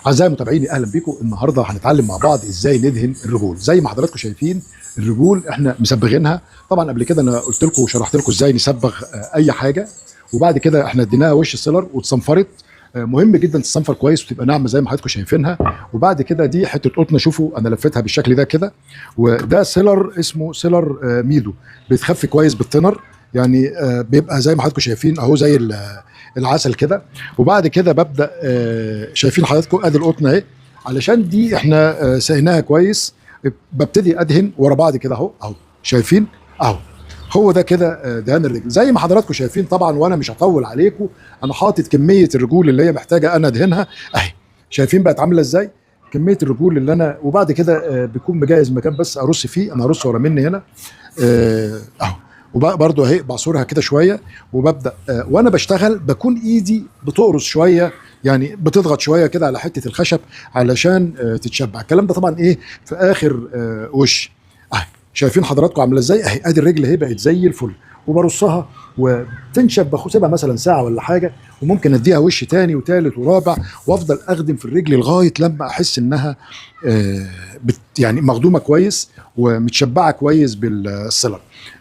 اعزائي المتابعين، اهلا بيكم. النهارده هنتعلم مع بعض ازاي ندهن الرجول. زي ما حضراتكم شايفين الرجول احنا مسبغينها. طبعا قبل كده انا قلت لكم وشرحت لكم ازاي نسبغ اي حاجة، وبعد كده احنا اديناها وش sealer واتصنفرت. مهم جدا تصنفر كويس وتبقى ناعمة زي ما حضراتكم شايفينها. وبعد كده دي حتة قطنه، شوفوا انا لفيتها بالشكل ده كده. وده sealer اسمه sealer ميدو، بيتخفي كويس بالتنر، يعني بيبقى زي ما حضراتكم شايفين اهو زي العسل كده. وبعد كده ببدا شايفين حضراتكم ادي القطنه اهي، علشان دي احنا سقيناها كويس. ببتدي ادهن ورا بعض كده اهو اهو، شايفين اهو، هو ده كده دهان الرجل زي ما حضراتكم شايفين. طبعا وانا مش هطول عليكم، انا حاطط كمية الرجول اللي هي محتاجه انا ادهنها اهي، شايفين بقت عامله ازاي كمية الرجول اللي انا. وبعد كده بيكون مجهز مكان بس ارص فيه، انا هرص ورا مني هنا اهو. وبرده اهي بعصرها كده شوية وببدا وانا بشتغل بكون ايدي بتقرص شوية، يعني بتضغط شوية كده على حتة الخشب علشان تتشبع. الكلام ده طبعا ايه في اخر وش اهي، شايفين حضراتكم عامله ازاي اهي. ادي الرجل اهي بقت زي الفل، وبرصها وتنشف، بسيبها مثلا ساعة ولا حاجة، وممكن اديها وش تاني وتالت ورابع، وافضل اخدم في الرجل لغاية لما احس انها يعني مخدومة كويس ومتشبعه كويس بال sealer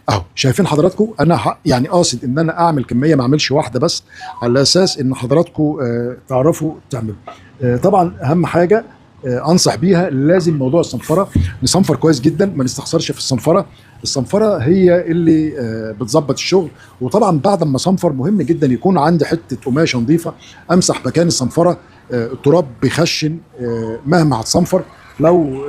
اهو. شايفين حضراتكم انا يعني قاصد ان انا اعمل كمية، ما اعملش واحدة بس، على اساس ان حضراتكم تعرفوا تعملوا. طبعا اهم حاجة انصح بيها، لازم موضوع الصنفره، نصنفر كويس جدا، ما نستخسرش في الصنفره. الصنفره هي اللي بتظبط الشغل. وطبعا بعد ما صنفر مهم جدا يكون عندي حتة قماشة نظيفة امسح مكان الصنفره. التراب بيخشن مهما هتصنفر، لو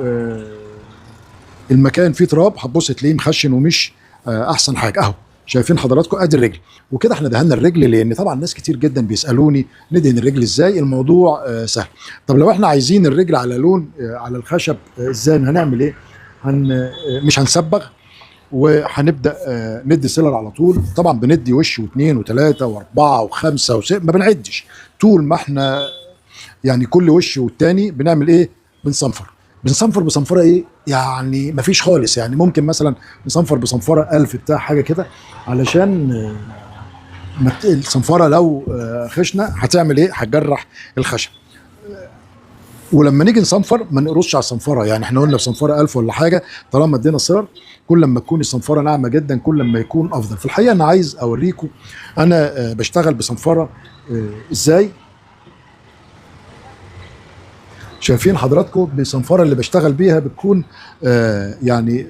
المكان فيه تراب هتبص تلاقيه مخشن ومش احسن حاجة اهو. شايفين حضراتكم ادي الرجل، وكده احنا دهنا الرجل. لان طبعا ناس كتير جدا بيسالوني ندهن الرجل ازاي. الموضوع سهل. طب لو احنا عايزين الرجل على لون على الخشب ازاي هنعمل ايه؟ مش هنسبغ وهنبدا ندي sealer على طول. طبعا بندي وش واثنين وثلاثة واربعة وخمسة وستة، ما بنعدش طول ما احنا يعني كل وش والتاني بنعمل ايه؟ بنصنفر. بنصنفر بصنفره ايه؟ يعني مفيش خالص، يعني ممكن مثلا نصنفر بصنفره 1000 بتاع حاجة كده، علشان الصنفره لو خشنه هتعمل ايه؟ هتجرح الخشب. ولما نيجي نصنفر ما نقرصش على الصنفره، يعني احنا قلنا بصنفره 1000 ولا حاجة، طالما ادينا sealer كل ما تكون الصنفره ناعمة جدا كل ما يكون افضل. في الحقيقة انا عايز اوريكم انا بشتغل بصنفره ازاي. شايفين حضراتكم بالصنفره اللي بشتغل بيها بتكون يعني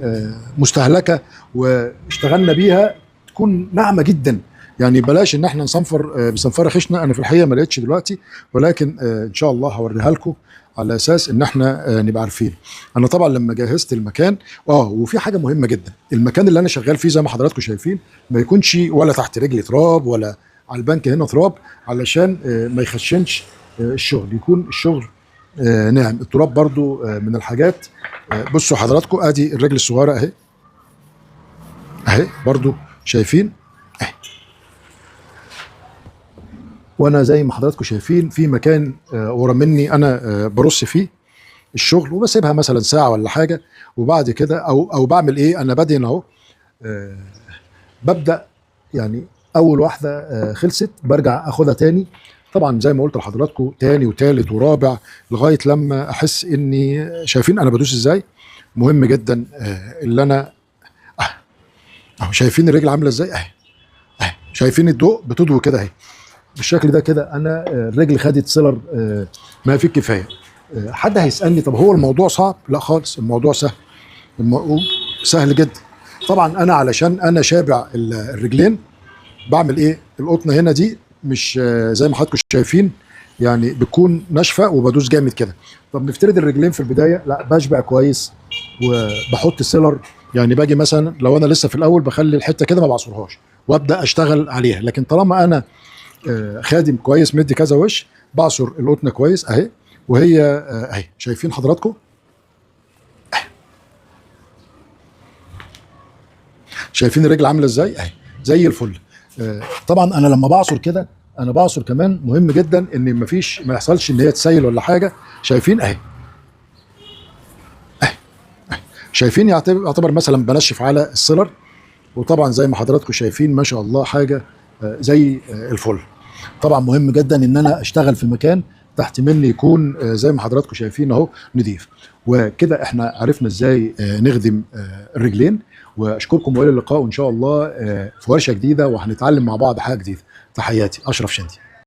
مستهلكه، واشتغلنا بيها تكون ناعمة جدا. يعني بلاش ان احنا نصنفر بصنفره خشنه. انا في الحقيقة ما لقيتش دلوقتي، ولكن ان شاء الله هوريها لكم على اساس ان احنا نبقى عارفين. انا طبعا لما جهزت المكان وفي حاجة مهمة جدا، المكان اللي انا شغال فيه زي ما حضراتكم شايفين ما يكونش ولا تحت رجلي تراب ولا على البنك هنا تراب، علشان ما يخشنش الشغل، يكون الشغل ناعم. التراب برضو من الحاجات. بصوا حضراتكم ادي الرجل الصغيرة اهي اهي برضو شايفين اهي. وانا زي ما حضراتكم شايفين في مكان ورا مني انا برص فيه الشغل، وبسيبها مثلا ساعة ولا حاجة، وبعد كده او بعمل ايه؟ انا بدهن اهو. ببدا يعني اول واحدة خلصت برجع اخدها تاني، طبعا زي ما قلت لحضراتكم تاني وتالت ورابع لغاية لما احس اني شايفين انا بدوس ازاي. مهم جدا اللي انا اهو شايفين الرجل عامله ازاي اهي اهي، شايفين الضوء بتضوي كده اهي بالشكل ده كده. انا الرجل خدت sealer ما فيه الكفاية. حد هيسالني طب هو الموضوع صعب؟ لا خالص، الموضوع سهل، الموضوع سهل جدا. طبعا انا علشان انا شابع الرجلين بعمل ايه؟ القطنه هنا دي مش زي ما حضراتكم شايفين يعني بتكون ناشفة وبدوس جامد كده. طب نفترض الرجلين في البداية لا بشبع كويس وبحط sealer، يعني باجي مثلا لو انا لسه في الاول بخلي الحتة كده ما بعصرهاش وابدا اشتغل عليها، لكن طالما انا خادم كويس مدي كذا وش بعصر القطنه كويس اهي، وهي اهي شايفين حضراتكم اهي، شايفين الرجل عامله ازاي اهي زي الفل. طبعا انا لما بعصر كده انا بعصر كمان مهم جدا ان مفيش ما يحصلش ان هي تسيل ولا حاجة. شايفين اهي اهي شايفين، يعتبر مثلا بنشف على السيلر. وطبعا زي ما حضراتكم شايفين ما شاء الله حاجة زي الفل. طبعا مهم جدا ان انا اشتغل في مكان تحت مني يكون زي ما حضراتكم شايفين اهو نضيف. وكده احنا عرفنا ازاي نخدم الرجلين. واشكركم والى اللقاء، وان شاء الله في ورشه جديدة وهنتعلم مع بعض حاجة جديدة. تحياتي، اشرف شندي.